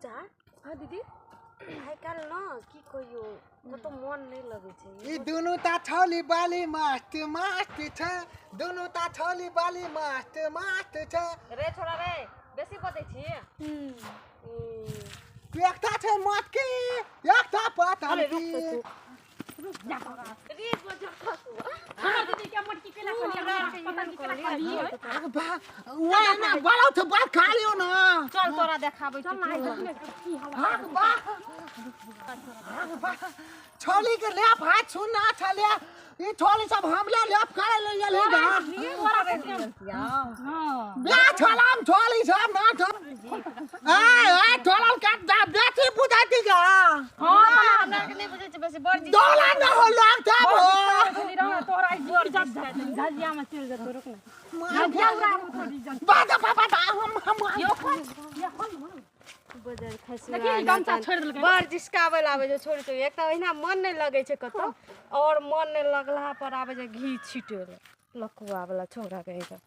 पूजा। हाँ दीदी। आइ काल्हि न की कहियो, कतौ मन नहि लगै छै। ई दुनू ता छौली बाली मस्त मस्त छै, दुनू ता छौली बाली मस्त मस्त छै। रे छोरा रे, बेसी बजै छी। एकटा छै मटकी, एकटा अरे रुक पतलकी। तऽ तू। रे बजा खसु। हमर दीदी के मटकी केला खाली, हमरा पता नहीं केला खाली। आग बा, वहाँ ना बोलाउ छ, बात खा लियो न। चल तोरा देखाबै चल ना, देखने की हवा। आग बा, आग बा, छौली के लेप हाथ सुन ना छले। ई छौली सब हमला लेप करे ले गेल हे गा। हाँ। बे छलाम छौली सब ना छ। ए ए छौलाल काट जा, बेसी बुझाती गा। हाँ। हमरा के नहि बुझै छै बेसी बड़। डोला न हो लाग तब हो। तोरा झजिया में चल जेतो, रुक ना। झजिया उड़ा थोड़ी जन। बाजा बाबा हम यो खोल, यो खोल। बजर खसु। देखी, गमछा छोड़ि देलकै। बड़ जिसकाबै लए आबै छै छोड़ि के। एक तऽ ओहिना मन नहि लगै छै कतौ, और मन नहि लगला पर आबै छै घी छिटै लए लकुआ वाला छौड़ा कहि कऽ।